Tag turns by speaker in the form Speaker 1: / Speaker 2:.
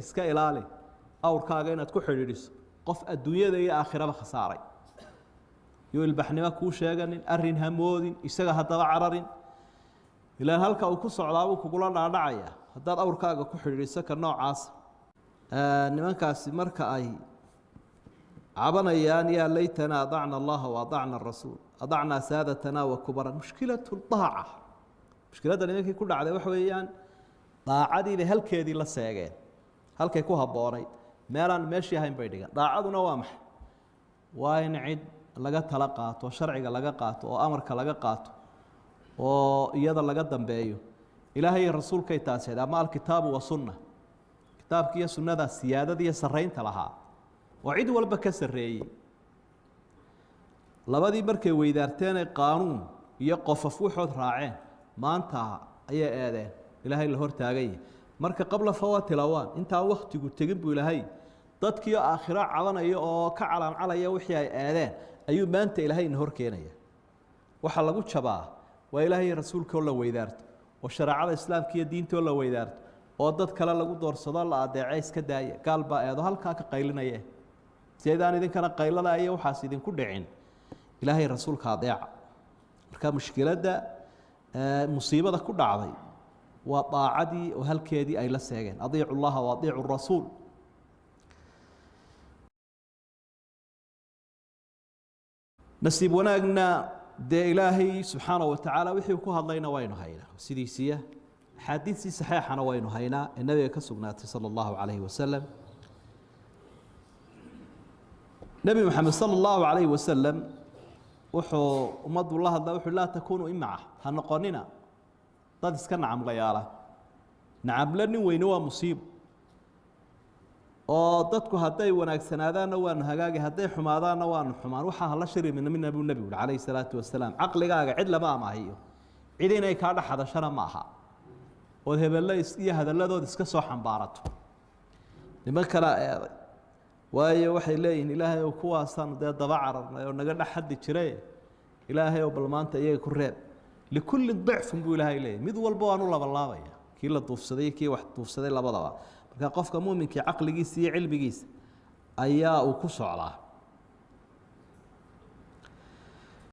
Speaker 1: Iska ilaali awrkaaga inaad ku xidhiidhiso qof adduunyada iyo aakhiraba khasaaray. Yuu ilbaxnimo kuu sheeganin, arrin hamoodin, isaga haddaba cararin, ilaan halka uu ku socdaabuu kugula dhaadhacaya haddaad awrkaaga ku xidhiidhiso ka noocaasa. Nimankaasi marka ay cabanayaan, yaa laytana adacna allaha wa adacna arasuul, adacnaa saadatana wa kubara. Mushkilatu daaca, mushkiladda nimankii ku dhacday waxa weeyaan daacadiibay halkeedii la seegeen, halkay ku habboonayd meelaan meeshii ahayn bay dhigeen. Daacaduna waa maxay? Waa in cid laga tala qaato, sharciga laga qaato oo amarka laga qaato oo iyada laga dambeeyo. Ilaahay iyo rasuulkay taasi ama alkitaabu wa sunna, kitaabka iyo sunnada siyaadada iyo sarraynta lahaa oo cid walba ka sarreeyey. Labadii markay weydaarteenay qaanuun iyo qofof waxood raaceen, maanta ayay eedeen Ilaahay la hortaaganya. Marka qabla fawaati lawaan, intaan waktigu tegin buu Ilaahay dadkiio aakhiro cabanaya oo ka calaancalaya wixii ay eedeen ayuu maanta Ilaahay ina hor keenaya. Waxaa lagu jabaa waa Ilaahay iyo rasuulka oo la weydaarto, oo shareecada islaamka iyo diinta oo la weydaarto, oo dad kale lagu doorsado, la adeece. Iska daaya, gaal baa eedo halkaa ka qaylinaya. Sideedaan idinkana qaylada iyo waxaas idinku dhicin, Ilaahay rasuulka adeeca. Marka mushkiladda musiibada ku dhacday waa daacadii oo halkeedii ay la seegeen. Adiicu llaha wa adiicu rasuul. Nasiib wanaagna dee Ilaahay subxaana wa tacaala wixii ku hadlayna waynu haynaa sidiisiya, axaadiistii saxeexana waynu haynaa ee nabiga ka sugnaatay sala allahu calayhi wasalam. Nebi Moxamed sala allahu calayhi wasalam wuxuu ummaddu la hadla, wuxuu laa takunuu imaca, ha noqonina dad iska nacamlayaala. Nacamle nin weyne waa musiibo, oo dadku hadday wanaagsanaadaanna waanu hagaagi, hadday xumaadaanna waanu xumaan. Waxaa hala shirimina mina buu nebigu uhi calayhi salaatu wasalaam. Caqligaaga cid lama amaahiyo, cid inay kaa dhex hadashana ma aha ood hebelle iyo hadalladood iska soo xambaarato. Niman kalaa eeday, waayo waxay leeyihiin, Ilaahay ow, kuwaasaanu dee daba cararnay oo naga dhex hadli jire, Ilaahay ow, bal maanta iyaga ku reeb. Likullin dicfun buu Ilaahay leeyahy, mid walba waanu labanlaabaya, kii la duufsaday iyo kii wax duufsaday labadaba. Marka qofka muuminkii caqligiisa iyo cilmigiisa ayaa uu ku socdaa.